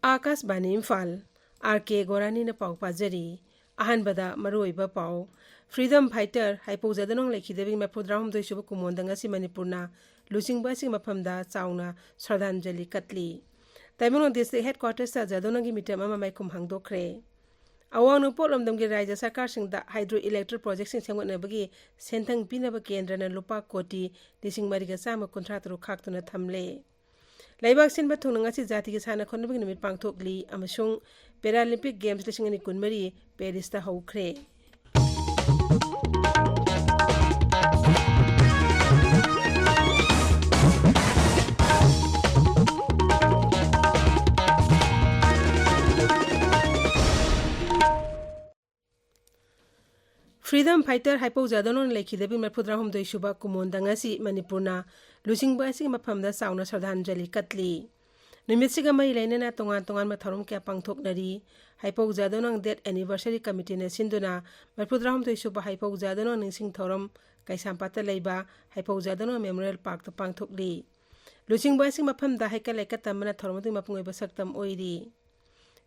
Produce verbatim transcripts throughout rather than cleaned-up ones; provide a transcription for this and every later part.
ꯑꯥꯀꯥꯁꯕꯥꯅꯤ Imphal, R ꯀꯦ ꯒꯣꯔꯥꯅꯤꯅ ꯄꯥꯎ ꯄꯥꯖꯔꯤ꯫ ꯑꯍꯥꯟꯕꯗ ꯃꯔꯨꯑꯣꯏꯕ ꯄꯥꯎ꯫ Freedom fighter ꯍꯩꯄꯧ ꯖꯥꯗꯣꯅꯥꯡ ꯂꯩꯈꯤꯗꯕꯒꯤ ꯃꯔꯤꯐꯨꯇꯔꯥꯍꯨꯝꯗꯣꯏ ꯁꯨꯕ ꯀꯨꯝꯑꯣꯟꯗ ꯉꯁꯤ ꯃꯅꯤꯄꯨꯔꯅ ꯂꯨꯆꯤꯡꯕ ꯑꯁꯤꯒꯤ ꯃꯐꯝꯗ ꯆꯥꯎꯅ ꯁ꯭ꯔꯗꯥꯟꯖꯂꯤ ꯀꯠꯂꯤ꯫ ꯇꯃꯦꯡꯂꯣꯡ district headquartersꯇ ꯖꯥꯗꯣꯅꯥꯡꯒꯤ ꯃꯤꯇꯝ ꯑꯃ ꯃꯥꯏꯈꯨꯝ ꯍꯥꯡꯗꯣꯛꯈ꯭ꯔꯦ꯫ ꯑꯋꯥꯡ ꯅꯣꯡꯄꯣꯛ ꯂꯝꯗꯝꯒꯤ ꯔꯥꯖ꯭ꯌ ꯁꯔꯀꯥꯔꯁꯤꯡꯗ hydro electric projectꯁꯤꯡ ꯁꯦꯝꯒꯠꯅꯕꯒꯤ ꯁꯦꯟꯊꯪ ꯄꯤꯅꯕ ꯀꯦꯟꯗ꯭ꯔꯅ ꯂꯨꯄꯥ ꯀꯣꯇꯤ ꯂꯤꯁꯤꯡ ꯃꯔꯤꯒ ꯆꯥꯝꯃ ꯀꯨꯟꯊ꯭ꯔꯥ ꯇꯔꯨꯛ ꯈꯥꯛꯇꯨꯅ ꯊꯝꯂꯦ꯫ ꯂꯩꯕꯥꯛ ꯁꯤꯟꯕ ꯊꯨꯡꯅ ꯉꯁꯤ ꯖꯥꯇꯤꯒꯤ ꯁꯥꯟꯅ ꯈꯣꯠꯅꯕꯒꯤ ꯅꯨꯃꯤꯠ ꯄꯥꯡꯊꯣꯛꯂꯤ ꯑꯃꯁꯨꯡ Paralympic Games ꯂꯤꯁꯤꯡ ꯑꯅꯤ ꯀꯨꯟꯃꯔꯤ ꯄꯦꯔꯤꯁꯇ ꯍꯧꯈ꯭ꯔꯦ꯫ Freedom fighter ꯍꯩꯄꯧ ꯖꯥꯗꯣꯅꯥꯡ ꯂꯩꯈꯤꯗꯕꯒꯤ ꯃꯔꯤꯐꯨꯇꯔꯥꯍꯨꯝꯗꯣꯏ ꯁꯨꯕ ꯀꯨꯝꯑꯣꯟꯗ ꯉꯁꯤ ꯃꯅꯤꯄꯨꯔꯅ ꯂꯨꯆꯤꯡꯕ ꯑꯁꯤꯒꯤ ꯃꯐꯝꯗ ꯆꯥꯎꯅ ꯁ꯭ꯔꯗꯥꯟꯖꯂꯤ ꯀꯠꯂꯤ꯫ ꯅꯨꯃꯤꯠꯁꯤꯒ ꯃꯔꯤ ꯂꯩꯅꯅ ꯇꯣꯉꯥꯟ ꯇꯣꯉꯥꯟꯕ ꯊꯧꯔꯝ ꯀꯌꯥ ꯄꯥꯡꯊꯣꯛꯅꯔꯤ꯫ ꯍꯩꯄꯧ ꯖꯥꯗꯣꯅꯥꯡ Death Anniversary Committeeꯅ ꯁꯤꯟꯗꯨꯅ ꯃꯔꯤꯐꯨꯇꯔꯥꯍꯨꯝꯗꯣꯏ ꯁꯨꯕ ꯍꯩꯄꯧ ꯖꯥꯗꯣꯅꯥꯡ ꯅꯤꯡꯁꯤꯡ ꯊꯧꯔꯝ ꯀꯩꯁꯥꯝꯄꯥꯠꯇ ꯂꯩꯕ ꯍꯩꯄꯧ ꯖꯥꯗꯣꯅꯥꯡ Memorial Parkꯇ ꯄꯥꯡꯊꯣꯛꯂꯤ꯫ ꯂꯨꯆꯤꯡꯕ ꯑꯁꯤꯒꯤ ꯃꯐꯝꯗ ꯍꯩꯀꯠ ꯂꯩꯀꯠ ꯇꯝꯕꯅ ꯊꯧꯔꯝ ꯑꯗꯨꯒꯤ ꯃꯄꯨꯡ ꯑꯣꯏꯕ ꯁꯛꯇꯝ ꯑꯣꯏꯔꯤ꯫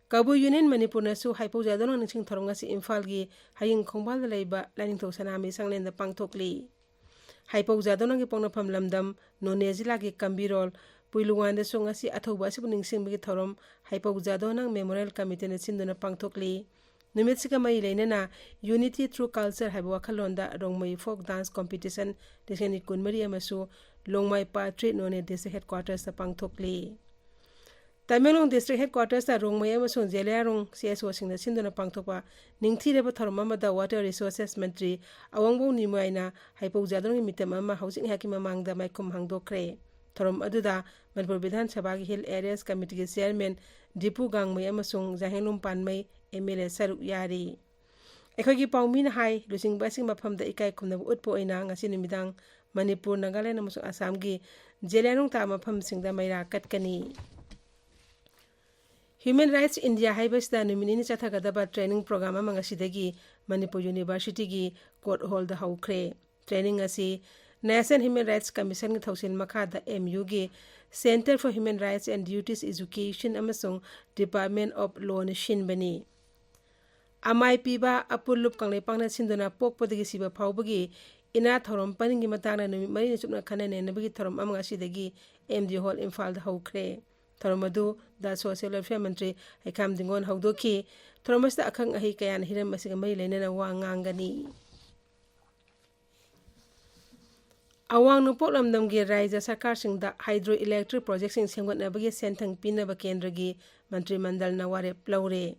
ꯀꯕꯨꯏ ꯌꯨꯅꯤꯌꯟ ꯃꯅꯤꯄꯨꯔꯅꯁꯨ ꯍꯩꯄꯧ ꯖꯥꯗꯣꯅꯥꯡ ꯅꯤꯡꯁꯤꯡ ꯊꯧꯔꯝ ꯉꯁꯤ ꯏꯝꯐꯥꯜꯒꯤ ꯍꯌꯤꯡ ꯈꯣꯡꯕꯥꯜꯗ ꯂꯩꯕ ꯂꯥꯏꯅꯤꯡꯊꯧ ꯁꯅꯥꯃꯍꯤ ꯁꯪꯂꯦꯟꯗ ꯄꯥꯡꯊꯣꯛꯂꯤ꯫ ꯍꯩꯄꯧ ꯖꯥꯗꯣꯅꯥꯡꯒꯤ ꯄꯣꯛꯅꯐꯝ ꯂꯝꯗꯝ ꯅꯣꯅꯦ ꯖꯤꯂꯥꯒꯤ ꯀꯝꯕꯤꯔꯣꯜ ꯄꯨꯏꯂꯨꯋꯥꯟꯗꯁꯨ ꯉꯁꯤ ꯑꯊꯧꯕ ꯑꯁꯤꯕꯨ ꯅꯤꯡꯁꯤꯡꯕꯒꯤ ꯊꯧꯔꯝ ꯍꯩꯄꯧ ꯖꯥꯗꯣꯅꯥꯡ Memorial Committeeꯅ ꯁꯤꯟꯗꯨꯅ ꯄꯥꯡꯊꯣꯛꯂꯤ꯫ ꯅꯨꯃꯤꯠꯁꯤꯒ ꯃꯔꯤ ꯂꯩꯅꯅ Unity Through Culture ꯍꯥꯏꯕ ꯋꯥꯈꯜꯂꯣꯟꯗ ꯔꯣꯡꯃꯩ folk dance competition ꯂꯤꯁꯤꯡ ꯑꯅꯤ ꯀꯨꯟꯃꯔꯤ ꯑꯃꯁꯨ ꯂꯣꯡꯃꯥꯏ ꯄꯥꯠ ꯊ꯭ꯔꯤ ꯅꯣꯅꯦ district headquartersꯇ ꯄꯥꯡꯊꯣꯛꯂꯤ꯫ ꯇꯃꯦꯡꯂꯣꯡ district headquartersꯇ ꯔꯣꯡꯃꯩ ꯑꯃꯁꯨꯡ ꯖꯦꯂꯤꯌꯥꯡꯔꯣꯡ CSOꯁꯤꯡꯅ ꯁꯤꯟꯗꯨꯅ ꯄꯥꯡꯊꯣꯛꯄ ꯅꯤꯡꯊꯤꯔꯕ ꯊꯧꯔꯝ ꯑꯃꯗ Water Resources ꯃꯟꯇ꯭ꯔꯤ ꯑꯋꯥꯡꯕꯧ ꯅꯤꯃꯣꯏꯅ ꯍꯩꯄꯧ ꯖꯥꯗꯣꯅꯥꯡꯒꯤ ꯃꯤꯇꯝ ꯑꯃ ꯍꯧꯖꯤꯛ ꯉꯥꯏꯍꯥꯛꯀꯤ ꯃꯃꯥꯡꯗ ꯃꯥꯏꯈꯨꯝ ꯍꯥꯡꯗꯣꯛꯈ꯭ꯔꯦ꯫ ꯊꯧꯔꯝ ꯑꯗꯨꯗ ꯃꯅꯤꯄꯨꯔ ꯕꯤꯙꯥꯟ ꯁꯚꯥꯒꯤ Hill Areas Committeeꯒꯤ chairman ꯗꯤꯄꯨ ꯒꯥꯡꯃꯩ ꯑꯃꯁꯨꯡ ꯖꯥꯍꯦꯡꯂꯨꯝ ꯄꯥꯟꯃꯩ MLA ꯁꯔꯨꯛ ꯌꯥꯔꯤ꯫ ꯑꯩꯈꯣꯏꯒꯤ ꯄꯥꯎꯃꯤꯅ ꯍꯥꯏ, ꯂꯨꯆꯤꯡꯕ ꯑꯁꯤꯒꯤ ꯃꯐꯝꯗ ꯏꯀꯥꯏ ꯈꯨꯝꯅꯕ ꯎꯠꯄ ꯑꯣꯏꯅ ꯉꯁꯤ ꯅꯨꯃꯤꯗꯥꯡ ꯃꯅꯤꯄꯨꯔ, ꯅꯥꯒꯥꯂꯦꯟ ꯑꯃꯁꯨꯡ ꯑꯁꯥꯝꯒꯤ ꯖꯦꯂꯤꯌꯥꯡꯔꯣꯡ ꯇꯥꯕ ꯃꯐꯝꯁꯤꯡꯗ ꯃꯩꯔꯥ ꯀꯠꯀꯅꯤ꯫ Human Rights India ꯍꯥꯏꯕꯁꯤꯗ ꯅꯨꯃꯤꯠ ꯅꯤꯅꯤ ꯆꯠꯊꯒꯗꯕ training program ꯑꯃ ꯉꯁꯤꯗꯒꯤ ꯃꯅꯤꯄꯨꯔ Universityꯒꯤ court hallꯗ ꯍꯧꯈ꯭ꯔꯦ꯫ Training ꯑꯁꯤ National Human Rights Commissionꯒꯤ ꯊꯧꯁꯤꯜ ꯃꯈꯥꯗ ꯑꯦꯝ ꯌꯨꯒꯤ Center for Human Rights and Duties Education ꯑꯃꯁꯨꯡ Department of Lawꯅ ꯁꯤꯟꯕꯅꯤ꯫ ꯑꯃꯥꯏ ꯄꯤꯕ ꯑꯄꯨꯜ ꯂꯨꯞ ꯀꯪꯂꯩꯄꯥꯛꯅ ꯁꯤꯟꯗꯨꯅ ꯄꯣꯛꯄꯗꯒꯤ ꯁꯤꯕ ꯐꯥꯎꯕꯒꯤ ꯏꯅꯥꯠ ꯊꯧꯔꯝ ꯄꯔꯤꯡꯒꯤ ꯃꯇꯥꯡꯗ ꯅꯨꯃꯤꯠ ꯃꯔꯤꯅꯤ ꯆꯨꯞꯅ ꯈꯟꯅ ꯅꯩꯅꯕꯒꯤ ꯊꯧꯔꯝ ꯑꯃ ꯉꯁꯤꯗꯒꯤ ꯑꯦꯝ ꯗꯤ ꯍꯣꯜ ꯏꯝꯐꯥꯜꯗ ꯍꯧꯈ꯭ꯔꯦ꯫ ꯊꯧꯔꯝ ꯑꯗꯨ ꯗ ꯁꯣꯁꯤꯌꯦꯜ ꯋꯦꯜꯐꯤꯌꯔ ꯃꯟꯇ꯭ꯔꯤ ꯍꯩꯈꯥꯝ ꯗꯤꯡꯒꯣꯟ ꯍꯧꯗꯣꯛꯈꯤ꯫ ꯊꯧꯔꯝ ꯑꯁꯤꯗ ꯑꯈꯪ ꯑꯍꯩ ꯀꯌꯥꯅ ꯍꯤꯔꯝ ꯑꯁꯤꯒ ꯃꯔꯤ ꯂꯩꯅꯅ ꯋꯥ ꯉꯥꯡꯒꯅꯤ꯫ ꯑꯋꯥꯡ ꯅꯣꯡꯄꯣꯛ ꯂꯝꯗꯝꯒꯤ ꯔꯥꯖ꯭ꯌ ꯁꯔꯀꯥꯔꯁꯤꯡꯗ ꯍꯥꯏꯗ꯭ꯔꯣ ꯏꯂꯦꯛꯇ꯭ꯔꯤꯛ ꯄ꯭ꯔꯣꯖꯦꯛꯁꯤꯡ ꯁꯦꯝꯒꯠꯅꯕꯒꯤ ꯁꯦꯟꯊꯪ ꯄꯤꯅꯕ ꯀꯦꯟꯗ꯭ꯔꯒꯤ ꯃꯟꯇ꯭ꯔꯤ ꯃꯟꯗꯜꯅ ꯋꯥꯔꯦꯞ ꯂꯧꯔꯦ꯫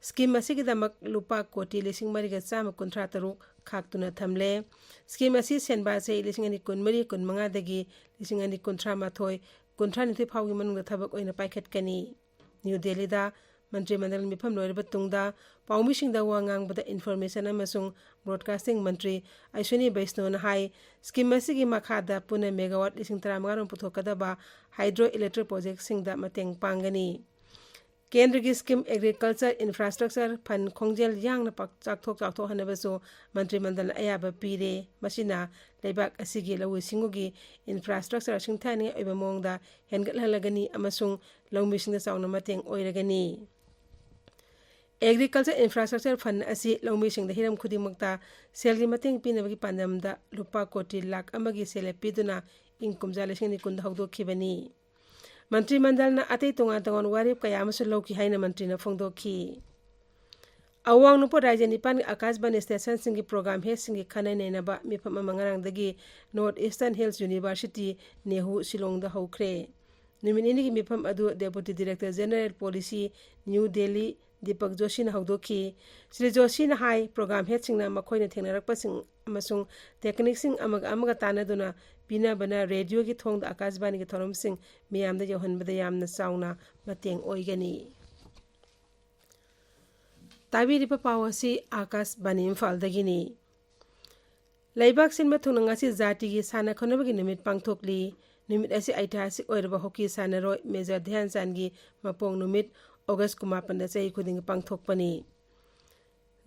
ꯁ꯭ꯀꯤꯝ ꯑꯁꯤꯒꯤꯗꯃꯛ ꯂꯨꯄꯥ ꯀꯣꯇꯤ ꯂꯤꯁꯤꯡ ꯃꯔꯤꯒ ꯆꯥꯝꯃ ꯀꯨꯟꯊ꯭ꯔꯥ ꯇꯔꯨꯛ ꯈꯥꯛꯇꯨꯅ ꯊꯝꯂꯦ꯫ ꯁ꯭ꯀꯤꯝ ꯑꯁꯤ ꯁꯦꯟꯕꯥ ꯆꯍꯤ ꯂꯤꯁꯤꯡ ꯑꯅꯤ ꯀꯨꯟꯃꯔꯤ ꯀꯨꯟꯃꯉꯥꯗꯒꯤ ꯂꯤꯁꯤꯡ ꯑꯅꯤ ꯀꯨꯟꯊ꯭ꯔꯥ ꯃꯥꯊꯣꯏ ꯀꯨꯟꯊ꯭ꯔꯥ ꯅꯤꯊꯣꯏ ꯐꯥꯎꯒꯤ ꯃꯅꯨꯡꯗ ꯊꯕꯛ ꯑꯣꯏꯅ ꯄꯥꯏꯈꯠꯀꯅꯤ꯫ ꯅ꯭ꯌꯨ ꯗꯦꯜꯂꯤꯗ ꯃꯟꯇ꯭ꯔꯤ ꯃꯟꯗꯜ ꯃꯤꯐꯝ ꯂꯣꯏꯔꯕ ꯇꯨꯡꯗ ꯄꯥꯎꯃꯤꯁꯤꯡꯗ ꯋꯥ ꯉꯥꯡꯕꯗ ꯏꯟꯐꯣꯔꯃꯦꯁꯟ ꯑꯃꯁꯨꯡ ꯕ꯭ꯔꯣꯗꯀꯥꯁꯇꯤꯡ ꯃꯟꯇ꯭ꯔꯤ ꯑꯁ꯭ꯋꯤꯅꯤ ꯕꯩꯁꯅꯣꯅ ꯍꯥꯏ, ꯁ꯭ꯀꯤꯝ ꯑꯁꯤꯒꯤ ꯃꯈꯥꯗ ꯄꯨꯟꯅ ꯃꯦꯒꯥꯋꯥꯠ ꯂꯤꯁꯤꯡ ꯇꯔꯥꯃꯉꯥ ꯔꯣꯝ ꯄꯨꯊꯣꯛꯀꯗꯕ ꯍꯥꯏꯗ꯭ꯔꯣ ꯏꯂꯦꯛꯇ꯭ꯔꯤꯛ ꯄ꯭ꯔꯣꯖꯦꯛꯁꯤꯡꯗ ꯃꯇꯦꯡ ꯄꯥꯡꯒꯅꯤ꯫ ꯀꯦꯟꯗ꯭ꯔꯒꯤ ꯁ꯭ꯀꯤꯝ ꯑꯦꯒ꯭ꯔꯤꯀꯜꯆꯔ ꯏꯟꯐ꯭ꯔꯥꯁ꯭ꯇ꯭ꯔꯛꯆꯔ ꯐꯟ ꯈꯣꯡꯖꯦꯜ ꯌꯥꯡꯅ ꯄꯥꯛ-, ꯆꯥꯎꯊꯣꯛ ꯆꯥꯎꯊꯣꯛꯍꯟꯅꯕꯁꯨ ꯃꯟꯇ꯭ꯔꯤ ꯃꯟꯗꯜꯅ ꯑꯌꯥꯕ ꯄꯤꯔꯦ꯫ ꯃꯁꯤꯅ ꯂꯩꯕꯥꯛ ꯑꯁꯤꯒꯤ ꯂꯧꯎ ꯁꯤꯡꯎꯒꯤ ꯏꯟꯐ꯭ꯔꯥꯁ꯭ꯇ꯭ꯔꯛꯆꯔ ꯁꯤꯡꯊꯥꯅꯤꯡꯉꯥꯏ ꯑꯣꯏꯕ ꯃꯑꯣꯡꯗ ꯍꯦꯟꯒꯠꯍꯜꯂꯒꯅꯤ ꯑꯃꯁꯨꯡ ꯂꯧꯃꯤꯁꯤꯡꯗ ꯆꯥꯎꯅ ꯃꯇꯦꯡ ꯑꯣꯏꯔꯒꯅꯤ꯫ ꯑꯦꯒ꯭ꯔꯤꯀꯜꯆꯔ ꯏꯟꯐ꯭ꯔꯥꯁ꯭ꯇ꯭ꯔꯛꯆꯔ ꯐꯟ ꯑꯁꯤ ꯂꯧꯃꯤꯁꯤꯡꯗ ꯍꯤꯔꯝ ꯈꯨꯗꯤꯡꯃꯛꯇ ꯁꯦꯜꯒꯤ ꯃꯇꯦꯡ ꯄꯤꯅꯕꯒꯤ ꯄꯥꯟꯗꯝꯗ ꯂꯨꯄꯥ ꯀꯣꯇꯤ ꯂꯥꯈ ꯑꯃꯒꯤ ꯁꯦꯜ ꯄꯤꯗꯨꯅ ꯏꯪ ꯀꯨꯝꯖꯥ ꯂꯤꯁꯤꯡ ꯑꯅꯤ ꯀꯨꯟꯗ ꯍꯧꯗꯣꯛꯈꯤꯕꯅꯤ꯫ ꯃꯟꯇ꯭ꯔꯤ ꯃꯟꯗꯜꯅ ꯑꯇꯩ ꯇꯣꯉꯥꯟ ꯇꯣꯉꯥꯟꯕ ꯋꯥꯔꯦꯞ ꯀꯌꯥ ꯑꯃꯁꯨ ꯂꯧꯈꯤ ꯍꯥꯏꯅ ꯃꯟꯇ꯭ꯔꯤꯅ ꯐꯣꯡꯗꯣꯛꯈꯤ꯫ ꯑꯋꯥꯡ ꯅꯣꯡꯄꯣꯛ ꯔꯥꯖ꯭ꯌ ꯅꯤꯄꯥꯟꯒꯤ ꯑꯥꯀꯥꯁꯕꯥꯅꯤ ꯁ꯭ꯇꯦꯁꯟꯁꯤꯡꯒꯤ ꯄ꯭ꯔꯣꯒ꯭ꯔꯥꯝ ꯍꯦꯗꯁꯤꯡꯒꯤ ꯈꯟꯅ ꯅꯩꯅꯕ ꯃꯤꯐꯝ ꯑꯃ ꯉꯔꯥꯡꯗꯒꯤ north eastern hill university, NEHU, ꯁꯤꯂꯣꯡꯗ ꯍꯧꯈ꯭ꯔꯦ꯫ ꯅꯨꯃꯤꯠ ꯅꯤꯅꯤꯒꯤ ꯃꯤꯐꯝ ꯑꯗꯨ deputy director general policy, new Delhi, Deepak ꯖꯣꯁꯤꯅ ꯍꯧꯗꯣꯛꯈꯤ꯫ ꯁ꯭ꯔꯤ ꯖꯣꯁꯤꯅ ꯍꯥꯏ, ꯄ꯭ꯔꯣꯒ꯭ꯔꯥꯝ ꯍꯦꯗꯁꯤꯡꯅ ꯃꯈꯣꯏꯅ ꯊꯦꯡꯅꯔꯛꯄꯁꯤꯡ ꯑꯃꯁꯨꯡ ꯇꯦꯛꯅꯤꯛꯁꯤꯡ ꯑꯃꯒ ꯑꯃꯒ ꯇꯥꯟꯅꯗꯨꯅ ꯄꯤꯅꯕꯅ ꯔꯦꯗꯤꯑꯣꯒꯤ ꯊꯣꯡꯗ ꯑꯥꯀꯥꯁꯕꯥꯅꯤꯒꯤ ꯊꯧꯔꯝꯁꯤꯡ ꯃꯤꯌꯥꯝꯗ ꯌꯧꯍꯟꯕꯗ ꯌꯥꯝꯅ ꯆꯥꯎꯅ ꯃꯇꯦꯡ ꯑꯣꯏꯒꯅꯤ꯫ ꯇꯥꯕꯤꯔꯤꯕ ꯄꯥꯎ ꯑꯁꯤ ꯑꯥꯀꯥꯁꯕꯥꯅꯤ ꯏꯝꯐꯥꯜꯗꯒꯤꯅꯤ꯫ ꯂꯩꯕꯥꯛ ꯁꯤꯟꯕ ꯊꯨꯡꯅ ꯉꯁꯤ ꯖꯥꯇꯤꯒꯤ ꯁꯥꯟꯅ ꯈꯣꯠꯅꯕꯒꯤ ꯅꯨꯃꯤꯠ ꯄꯥꯡꯊꯣꯛꯂꯤ꯫ ꯅꯨꯃꯤꯠ ꯑꯁꯤ ꯑꯩꯇꯤꯍꯥꯁꯤꯛ ꯑꯣꯏꯔꯕ ꯍꯣꯀꯤ ꯁꯥꯟꯅꯔꯣꯏ ꯃꯦꯖꯔ ꯙ꯭ꯌꯥꯟꯆꯥꯟꯒꯤ ꯃꯄꯣꯛ ꯅꯨꯃꯤꯠ ꯑꯣꯒꯁ ꯀꯨꯟꯃꯥꯄꯟꯗ ꯆꯍꯤ ꯈꯨꯗꯤꯡꯒꯤ ꯄꯥꯡꯊꯣꯛꯄꯅꯤ꯫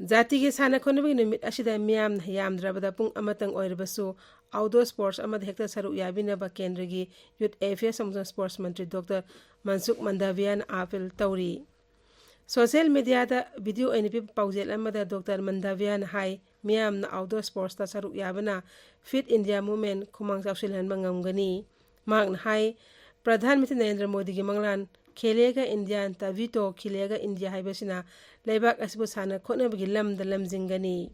ꯖꯥꯇꯤꯒꯤ ꯁꯥꯟꯅ ꯈꯣꯠꯅꯕꯒꯤ ꯅꯨꯃꯤꯠ ꯑꯁꯤꯗ ꯃꯤꯌꯥꯝꯅ ꯌꯥꯝꯗ꯭ꯔꯕꯗ ꯄꯨꯡ ꯑꯃꯇꯪ ꯑꯣꯏꯔꯕꯁꯨ outdoor sports ꯑꯃꯗ ꯍꯦꯛꯇ ꯁꯔꯨꯛ ꯌꯥꯕꯤꯅꯕ ꯀꯦꯟꯗ꯭ꯔꯒꯤ Youth Affairs ꯑꯃꯁꯨꯡ Sports ꯃꯟꯇ꯭ꯔꯤ ꯗꯣꯛꯇꯔ ꯃꯟꯁꯨꯈ ꯃꯟꯗꯥꯚꯤꯌꯥꯅ ꯑꯥꯄꯤꯜ ꯇꯧꯔꯤ꯫ Social mediaꯗ video ꯑꯣꯏꯅ ꯄꯤꯕ ꯄꯥꯎꯖꯦꯜ ꯑꯃꯗ ꯗꯣꯛꯇꯔ ꯃꯟꯗꯥꯚꯤꯌꯥꯅ ꯍꯥꯏ, ꯃꯤꯌꯥꯝꯅ outdoor sportsꯇ ꯁꯔꯨꯛ ꯌꯥꯕꯅ fit India movement ꯈꯨꯃꯥꯡ ꯆꯥꯎꯁꯤꯜꯍꯟꯕ ꯉꯝꯒꯅꯤ꯫ ꯃꯍꯥꯛꯅ ꯍꯥꯏ, ꯄ꯭ꯔꯙꯥꯟ ꯃꯟꯇ꯭ꯔꯤ ꯅꯔꯦꯟꯗ꯭ꯔ ꯃꯣꯗꯤꯒꯤ ꯃꯪꯂꯥꯟ ꯈꯦꯂꯦꯒ ꯏꯟꯗꯤꯌꯥ, ꯇꯚꯤ ꯇꯣ ꯈꯤꯂꯦꯒ ꯏꯟꯗꯤꯌꯥ ꯍꯥꯏꯕꯁꯤꯅ ꯂꯩꯕꯥꯛ ꯑꯁꯤꯕꯨ ꯁꯥꯟꯅ ꯈꯣꯠꯅꯕꯒꯤ ꯂꯝꯗ ꯂꯝꯖꯤꯡꯒꯅꯤ꯫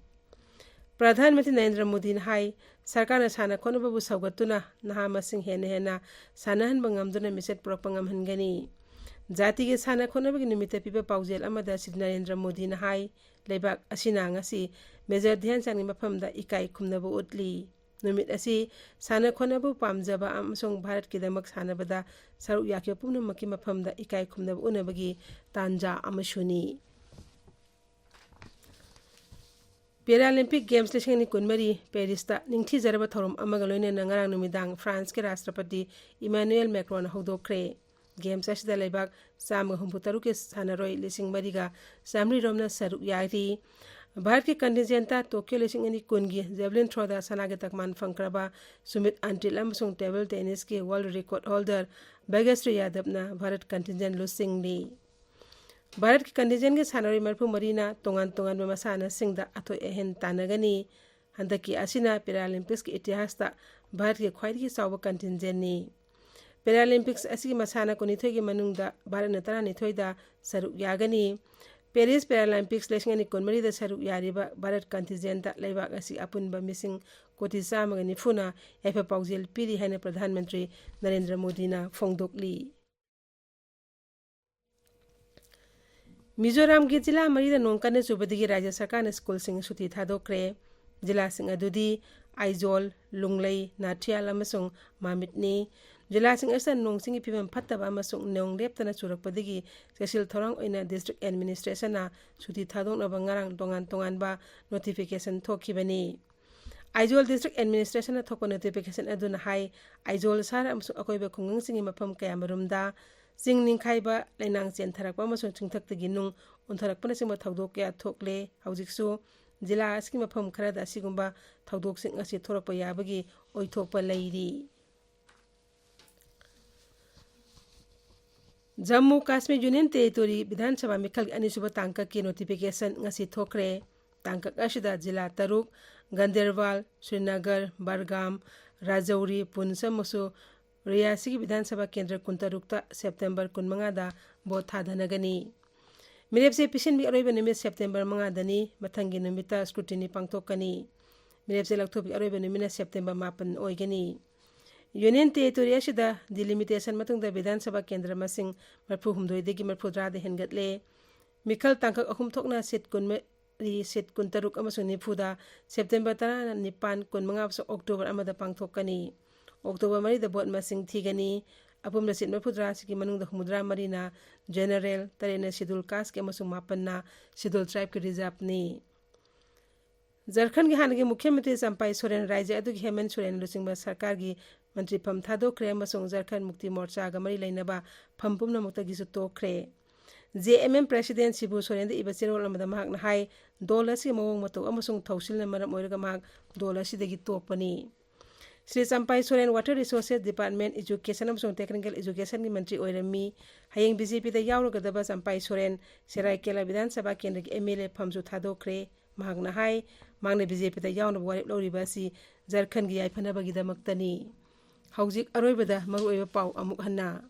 ꯄ꯭ꯔꯙꯥꯟ ꯃꯟꯇ꯭ꯔꯤ ꯅꯔꯦꯟꯗ꯭ꯔ ꯃꯣꯗꯤꯅ ꯍꯥꯏ, ꯁꯔꯀꯥꯔꯅ ꯁꯥꯟꯅ ꯈꯣꯠꯅꯕꯕꯨ ꯁꯧꯒꯠꯇꯨꯅ ꯅꯍꯥ ꯃꯁꯤꯡ ꯍꯦꯟꯅ ꯍꯦꯟꯅ ꯁꯥꯟꯅꯍꯟꯕ ꯉꯝꯗꯨꯅ ꯃꯤꯡꯆꯠ ꯄꯨꯔꯛꯄ ꯉꯝꯍꯟꯒꯅꯤ꯫ ꯖꯥꯇꯤꯒꯤ ꯁꯥꯟꯅ ꯈꯣꯠꯅꯕꯒꯤ ꯅꯨꯃꯤꯠꯇ ꯄꯤꯕ ꯄꯥꯎꯖꯦꯜ ꯑꯃꯗ ꯁ꯭ꯔꯤ ꯅꯔꯦꯟꯗ꯭ꯔ ꯃꯣꯗꯤꯅ ꯍꯥꯏ, ꯂꯩꯕꯥꯛ ꯑꯁꯤꯅ ꯉꯁꯤ ꯃꯦꯖꯔ ꯙ꯭ꯌꯥꯟ ꯆꯥꯟꯒꯤ ꯃꯐꯝꯗ ꯏꯀꯥꯏ ꯈꯨꯝꯅꯕ ꯎꯠꯂꯤ꯫ ꯅꯨꯃꯤꯠ ꯑꯁꯤ ꯁꯥꯟꯅ ꯈꯣꯠꯅꯕꯕꯨ ꯄꯥꯝꯖꯕ ꯑꯃꯁꯨꯡ ꯚꯥꯔꯠꯀꯤꯗꯃꯛ ꯁꯥꯟꯅꯕꯗ ꯁꯔꯨꯛ ꯌꯥꯈꯤꯕ ꯄꯨꯝꯅꯃꯛꯀꯤ ꯃꯐꯝꯗ ꯏꯀꯥꯏ ꯈꯨꯝꯅꯕ ꯎꯠꯅꯕꯒꯤ ꯇꯥꯟꯖꯥ ꯑꯃꯁꯨꯅꯤ꯫ Paralympic Games ꯂꯤꯁꯤꯡ ꯑꯅꯤ ꯀꯨꯟꯃꯔꯤ ꯄꯦꯔꯤꯁꯇ ꯅꯤꯡꯊꯤꯖꯔꯕ ꯊꯧꯔꯝ ꯑꯃꯒ ꯂꯣꯏꯅꯅ ꯉꯔꯥꯡ ꯅꯨꯃꯤꯗꯥꯡ ꯐ꯭ꯔꯥꯟꯁꯀꯤ ꯔꯥꯁꯇ꯭ꯔꯄꯇꯤ ꯏꯃꯥꯅꯨꯑꯦꯜ ꯃꯦꯀ꯭ꯔꯣꯟꯅ ꯍꯧꯗꯣꯛꯈ꯭ꯔꯦ꯫ Games ꯑꯁꯤꯗ ꯂꯩꯕꯥꯛ ꯆꯥꯝꯃꯒ ꯍꯨꯝꯐꯨ ꯇꯔꯨꯛꯀꯤ ꯁꯥꯟꯅꯔꯣꯏ ꯂꯤꯁꯤꯡ ꯃꯔꯤꯒ ꯆꯥꯃꯔꯤ ꯔꯣꯝꯅ ꯁꯔꯨꯛ ꯌꯥꯔꯤ꯫ ꯚꯥꯔꯠꯀꯤ contingentꯇ ꯇꯣꯀꯤꯌꯣ ꯂꯤꯁꯤꯡ ꯑꯅꯤ ꯀꯨꯟꯒꯤ javelin throwꯗ ꯁꯅꯥꯒꯤ ꯇꯛꯃꯥꯟ ꯐꯪꯈ꯭ꯔꯕ ꯁꯨꯃꯤꯠ ꯑꯟꯇꯤꯜ ꯑꯃꯁꯨꯡ table tennisꯀꯤ world record holder ꯚꯥꯒ꯭ꯌꯁ꯭ꯔꯤ ꯌꯥꯗꯕꯅ ꯚꯥꯔꯠ contingent ꯂꯨꯆꯤꯡꯂꯤ꯫ ꯚꯥꯔꯠꯀꯤ contingentꯀꯤ ꯁꯥꯟꯅꯔꯣꯏ ꯃꯔꯤꯐꯨ ꯃꯔꯤꯅ ꯇꯣꯉꯥꯟ ꯇꯣꯉꯥꯟꯕ ꯃꯁꯥꯟꯅꯁꯤꯡꯗ ꯑꯊꯣꯏ ꯑꯍꯦꯟ ꯇꯥꯟꯅꯒꯅꯤ꯫ ꯍꯟꯗꯛꯀꯤ ꯑꯁꯤꯅ Paralympicsꯀꯤ ꯏꯇꯤꯍꯥꯁꯇ ꯚꯥꯔꯠꯀꯤ ꯈ꯭ꯋꯥꯏꯗꯒꯤ ꯆꯥꯎꯕ contingentꯅꯤ꯫ Paralympics ꯑꯁꯤꯒꯤ ꯃꯁꯥꯟꯅ ꯀꯨꯟꯅꯤꯊꯣꯏꯒꯤ ꯃꯅꯨꯡꯗ ꯚꯥꯔꯠꯅ ꯇꯔꯥꯅꯤꯊꯣꯏꯗ ꯁꯔꯨꯛ ꯌꯥꯒꯅꯤ꯫ Paris Paralympics ꯂꯤꯁꯤꯡ ꯑꯅꯤ ꯀꯨꯟꯃꯔꯤꯗ ꯁꯔꯨꯛ ꯌꯥꯔꯤꯕ ꯚꯥꯔꯠ contingentꯇ ꯂꯩꯕꯥꯛ ꯑꯁꯤ ꯑꯄꯨꯟꯕ ꯃꯤꯁꯤꯡ ꯀꯣꯇꯤ ꯆꯥꯝꯃꯒ ꯅꯤꯐꯨꯅ ꯌꯥꯏꯐ ꯄꯥꯎꯖꯦꯜ ꯄꯤꯔꯤ ꯍꯥꯏꯅ ꯄ꯭ꯔꯙꯥꯟ ꯃꯟꯇ꯭ꯔꯤ ꯅꯔꯦꯟꯗ꯭ꯔ ꯃꯣꯗꯤꯅ ꯐꯣꯡꯗꯣꯛꯂꯤ꯫ ꯃꯤꯖꯣꯔꯥꯝꯒꯤ ꯖꯤꯂꯥ ꯃꯔꯤꯗ ꯅꯣꯡ ꯀꯟꯅ ꯆꯨꯕꯗꯒꯤ ꯔꯥꯖ꯭ꯌ ꯁꯔꯀꯥꯔꯅ ꯁ꯭ꯀꯨꯜꯁꯤꯡ ꯁꯨꯇꯤ ꯊꯥꯗꯣꯛꯈ꯭ꯔꯦ꯫ ꯖꯤꯂꯥꯁꯤꯡ ꯑꯗꯨꯗꯤ ꯑꯥꯏꯖꯣꯜ, ꯂꯨꯡꯂꯩ, ꯅꯥꯊꯤꯌꯥꯜ ꯑꯃꯁꯨꯡ ꯃꯥꯃꯤꯠꯅꯤ꯫ ꯖꯤꯂꯥꯁꯤꯡ ꯑꯁꯤꯗ ꯅꯣꯡ ꯆꯤꯡꯒꯤ ꯐꯤꯕꯝ ꯐꯠꯇꯕ ꯑꯃꯁꯨꯡ ꯅꯣꯡ ꯂꯦꯞꯇꯅ ꯆꯨꯔꯛꯄꯗꯒꯤ ꯆꯦꯛꯁꯤꯜ ꯊꯧꯔꯥꯡ ꯑꯣꯏꯅ district administrationꯅ ꯁꯨꯇꯤ ꯊꯥꯗꯣꯛꯅꯕ ꯉꯔꯥꯡ ꯇꯣꯉꯥꯟ ꯇꯣꯉꯥꯟꯕ notification ꯊꯣꯛꯈꯤꯕꯅꯤ꯫ ꯑꯥꯏꯖꯣꯜ district administrationꯅ ꯊꯣꯛꯄ notification ꯑꯗꯨꯅ ꯍꯥꯏ, ꯑꯥꯏꯖꯣꯜ ꯁꯍꯔ ꯑꯃꯁꯨꯡ ꯑꯀꯣꯏꯕ ꯈꯨꯡꯒꯪꯁꯤꯡꯒꯤ ꯃꯐꯝ ꯀꯌꯥꯃꯔꯨꯝꯗ ꯆꯤꯡ ꯅꯤꯡꯈꯥꯏꯕ, ꯂꯩꯅꯥꯡ ꯆꯦꯟꯊꯔꯛꯄ ꯑꯃꯁꯨꯡ ꯆꯤꯡꯊꯛꯇꯒꯤ ꯅꯨꯡ ꯑꯣꯟꯊꯔꯛꯄꯅꯆꯤꯡꯕ ꯊꯧꯗꯣꯛ ꯀꯌꯥ ꯊꯣꯛꯂꯦ꯫ ꯍꯧꯖꯤꯛꯁꯨ ꯖꯤꯂꯥ ꯑꯁꯤꯒꯤ ꯃꯐꯝ ꯈꯔꯗ ꯑꯁꯤꯒꯨꯝꯕ ꯊꯧꯗꯣꯛꯁꯤꯡ ꯑꯁꯤ ꯊꯣꯛꯂꯛꯄ ꯌꯥꯕꯒꯤ ꯑꯣꯏꯊꯣꯛꯄ ꯂꯩꯔꯤ꯫ ꯖꯝꯃꯨ ꯀꯥꯁꯃꯤꯔ ꯌꯨꯅꯤꯌꯟ ꯇꯦꯔꯤꯇꯣꯔꯤ ꯕꯤꯙꯥꯟ ꯁꯚꯥ ꯃꯤꯈꯜꯒꯤ ꯑꯅꯤꯁꯨꯕ ꯇꯥꯡꯀꯛꯀꯤ ꯅꯣꯇꯤꯐꯤꯀꯦꯁꯟ ꯉꯁꯤ ꯊꯣꯛꯈ꯭ꯔꯦ꯫ ꯇꯥꯡꯀꯛ ꯑꯁꯤꯗ ꯖꯤꯂꯥ ꯇꯔꯨꯛ, ꯒꯟꯗꯦꯔꯕꯥꯜ, ꯁ꯭ꯔꯤꯅꯒꯔ, ꯕꯔꯒꯥꯝ, ꯔꯥꯖꯧꯔꯤ, ꯄꯨꯟꯁ ꯑꯃꯁꯨꯡ ꯔꯤꯌꯥꯁꯤꯒꯤ ꯕꯤꯙꯥꯟ ꯁꯚꯥ ꯀꯦꯟꯗ꯭ꯔ ꯀꯨꯟꯇꯔꯨꯛꯇ ꯁꯦꯞꯇꯦꯝꯕꯔ ꯀꯨꯟꯃꯉꯥꯗ ꯚꯣꯠ ꯊꯥꯗꯅꯒꯅꯤ꯫ ꯃꯤꯔꯦꯞꯁꯦ ꯄꯤꯁꯤꯟꯕꯒꯤ ꯑꯔꯣꯏꯕ ꯅꯨꯃꯤꯠ ꯁꯦꯞꯇꯦꯝꯕꯔ ꯃꯉꯥꯗꯅꯤ꯫ ꯃꯊꯪꯒꯤ ꯅꯨꯃꯤꯠꯇ ꯁ꯭ꯀ꯭ꯔꯨꯇꯤꯅꯤ ꯄꯥꯡꯊꯣꯛꯀꯅꯤ꯫ ꯃꯤꯔꯦꯞꯁꯦ ꯂꯧꯊꯣꯛꯄꯒꯤ ꯑꯔꯣꯏꯕ ꯅꯨꯃꯤꯠꯅ ꯁꯦꯞꯇꯦꯝꯕꯔ ꯃꯥꯄꯟ ꯑꯣꯏꯒꯅꯤ꯫ ꯌꯨꯅꯤꯌꯟ ꯇꯦꯔꯤꯇꯣꯔꯤ ꯑꯁꯤꯗ ꯗꯤꯂꯤꯃꯤꯇꯦꯁꯟ ꯃꯇꯨꯡꯗ ꯕꯤꯙꯥꯟ ꯁꯚꯥ ꯀꯦꯟꯗ꯭ꯔ ꯃꯁꯤꯡ ꯃꯔꯤꯐꯨ ꯍꯨꯝꯗꯣꯏꯗꯒꯤ ꯃꯔꯤꯐꯨ ꯇꯔꯥꯗ ꯍꯦꯟꯒꯠꯂꯦ꯫ ꯃꯤꯈꯜ ꯇꯥꯡꯀꯛ ꯑꯍꯨꯝ ꯊꯣꯛꯅ ꯁꯤꯠ ꯀꯨꯟꯃꯔꯤ, ꯁꯤꯠ ꯀꯨꯟꯇꯔꯨꯛ ꯑꯃꯁꯨꯡ ꯅꯤꯐꯨꯗ ꯁꯦꯞꯇꯦꯝꯕꯔ ꯇꯔꯥꯅꯤꯄꯥꯟ, ꯀꯨꯟꯃꯉꯥ ꯑꯃꯁꯨꯡ ꯑꯣꯛꯇꯣꯕꯔ ꯑꯃꯗ ꯄꯥꯡꯊꯣꯛꯀꯅꯤ꯫ ꯑꯣꯛꯇꯣꯕꯔ ꯃꯔꯤꯗ ꯚꯣꯠ ꯃꯁꯤꯡ ꯊꯤꯒꯅꯤ꯫ ꯑꯄꯨꯟꯕ ꯁꯤꯠ ꯃꯔꯤꯐꯨꯇꯔꯥ ꯑꯁꯤꯒꯤ ꯃꯅꯨꯡꯗ ꯍꯨꯝꯐꯨꯇꯔꯥ ꯃꯔꯤꯅ ꯖꯦꯅꯔꯦꯜ, ꯇꯔꯦꯠꯅ ꯁꯦꯗꯨꯜ ꯀꯥꯁꯀꯤ ꯑꯃꯁꯨꯡ ꯃꯥꯄꯟꯅ ꯁꯦꯗꯨꯜ ꯇ꯭ꯔꯥꯏꯕꯀꯤ ꯔꯤꯖꯥꯔꯕꯅꯤ꯫ ꯖꯔꯈꯟꯒꯤ ꯍꯥꯟꯅꯒꯤ ꯃꯨꯈ꯭ꯌ ꯃꯟꯇ꯭ꯔꯤ ꯆꯝꯄꯥꯏ ꯁꯣꯔꯦꯟ ꯔꯥꯏꯖ꯭ꯌ ꯑꯗꯨꯒꯤ ꯍꯦꯃꯟ ꯁꯣꯔꯦꯟ ꯂꯨꯆꯤꯡꯕ ꯁꯔꯀꯥꯔꯒꯤ ꯃꯟꯇ꯭ꯔꯤ ꯐꯝ ꯊꯥꯗꯣꯛꯈ꯭ꯔꯦ ꯑꯃꯁꯨꯡ ꯖꯔꯈꯟ ꯃꯨꯛꯇꯤ ꯃꯣꯔꯆꯥꯒ ꯃꯔꯤ ꯂꯩꯅꯕ ꯐꯝ ꯄꯨꯝꯅꯃꯛꯇꯒꯤꯁꯨ ꯇꯣꯛꯈ꯭ꯔꯦ꯫ ꯖꯦ ꯑꯦꯝ ꯑꯦꯝ ꯄ꯭ꯔꯦꯁꯤꯗꯦꯟ ꯁꯤꯕꯨ ꯁꯣꯔꯦꯟꯗ ꯏꯕ ꯆꯦꯔꯣꯜ ꯑꯃꯗ ꯃꯍꯥꯛꯅ ꯍꯥꯏ, ꯗꯣꯜ ꯑꯁꯤꯒꯤ ꯃꯑꯣꯡ ꯃꯇꯧ ꯑꯃꯁꯨꯡ ꯊꯧꯁꯤꯜꯅ ꯃꯔꯝ ꯑꯣꯏꯔꯒ ꯃꯍꯥꯛ ꯗꯣꯜ ꯑꯁꯤꯗꯒꯤ ꯇꯣꯛꯄꯅꯤ꯫ Shri ꯆꯝꯄꯥꯏ ꯁꯣꯔꯦꯟ Water Resources Department, Education ꯑꯃꯁꯨꯡ Technical Educationꯒꯤ ꯃꯟꯇ꯭ꯔꯤ ꯑꯣꯏꯔꯝꯃꯤ꯫ ꯍꯌꯦꯡ ꯕꯤ ꯖꯦ ꯄꯤꯗ ꯌꯥꯎꯔꯒꯗꯕ ꯆꯝꯄꯥꯏ ꯁꯣꯔꯦꯟ ꯁꯦꯔꯥꯏꯀꯦꯂꯥ ꯕꯤꯙꯥꯟ ꯁꯚꯥ ꯀꯦꯟꯗ꯭ꯔꯒꯤ ꯑꯦꯝ ꯑꯦꯜ ꯑꯦ ꯐꯝꯁꯨ ꯊꯥꯗꯣꯛꯈ꯭ꯔꯦ꯫ ꯃꯍꯥꯛꯅ ꯍꯥꯏ, ꯃꯍꯥꯛꯅ ꯕꯤ ꯖꯦ ꯄꯤꯗ ꯌꯥꯎꯅꯕ ꯋꯥꯔꯦꯞ ꯂꯧꯔꯤꯕ ꯑꯁꯤ ꯖꯔꯈꯟꯒꯤ ꯌꯥꯏꯐꯅꯕꯒꯤꯗꯃꯛꯇꯅꯤ꯫ ꯍꯧꯖꯤꯛ ꯑꯔꯣꯏꯕꯗ ꯃꯔꯨꯑꯣꯏꯕ ꯄꯥꯎ ꯑꯃꯨꯛ ꯍꯟꯅ꯫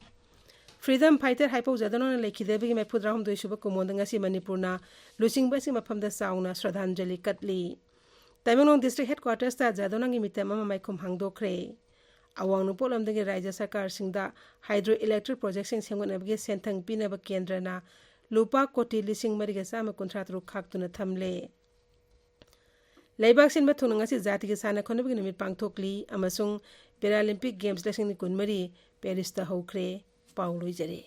Freedom fighter ꯍꯥꯏꯄꯧ ꯖꯥꯗꯣꯅꯥꯡꯅ ꯂꯩꯈꯤꯗꯕꯒꯤ ꯃꯔꯤꯐꯨꯇꯔꯥꯍꯨꯝꯗꯣꯏ ꯁꯨꯕ ꯀꯨꯝꯑꯣꯟꯗ ꯉꯁꯤ ꯃꯅꯤꯄꯨꯔꯅ ꯂꯨꯆꯤꯡꯕꯁꯤꯡꯒꯤ ꯃꯐꯝꯗ ꯆꯥꯎꯅ ꯁ꯭ꯔꯗꯥꯟꯖꯂꯤ ꯀꯠꯂꯤ꯫ ꯇꯃꯦꯡꯂꯣꯡ district headquartersꯇ ꯖꯥꯗꯣꯅꯥꯡꯒꯤ ꯃꯤꯇꯝ ꯑꯃ ꯃꯥꯏꯈꯨꯝ ꯍꯥꯡꯗꯣꯛꯈ꯭ꯔꯦ꯫ ꯑꯋꯥꯡ ꯅꯣꯡꯄꯣꯛ ꯂꯝꯗꯝꯒꯤ ꯔꯥꯖ꯭ꯌ ꯁꯔꯀꯥꯔꯁꯤꯡꯗ hydro electric projectꯁꯤꯡ ꯁꯦꯝꯒꯠꯅꯕꯒꯤ ꯁꯦꯟꯊꯪ ꯄꯤꯅꯕ ꯀꯦꯟꯗ꯭ꯔꯅ ꯂꯨꯄꯥ ꯀꯣꯇꯤ ꯂꯤꯁꯤꯡ ꯃꯔꯤꯒ ꯆꯥꯝꯃ ꯀꯨꯟꯊ꯭ꯔꯥ ꯇꯔꯨꯛ ꯈꯥꯛꯇꯨꯅ ꯊꯝꯂꯦ꯫ ꯂꯩꯕꯥꯛ ꯁꯤꯟꯕ ꯊꯨꯡꯅ ꯉꯁꯤ ꯖꯥꯇꯤꯒꯤ ꯁꯥꯟꯅ ꯈꯣꯠꯅꯕꯒꯤ ꯅꯨꯃꯤꯠ ꯄꯥꯡꯊꯣꯛꯂꯤ ꯑꯃꯁꯨꯡ Paralympic Games ꯂꯤꯁꯤꯡ ꯑꯅꯤ ꯀꯨꯟꯃꯔꯤ ꯄꯦꯔꯤꯁꯇ ꯍꯧꯈ꯭ꯔꯦ꯫ ꯄꯥꯎ ꯂꯣꯏꯖꯔꯦ꯫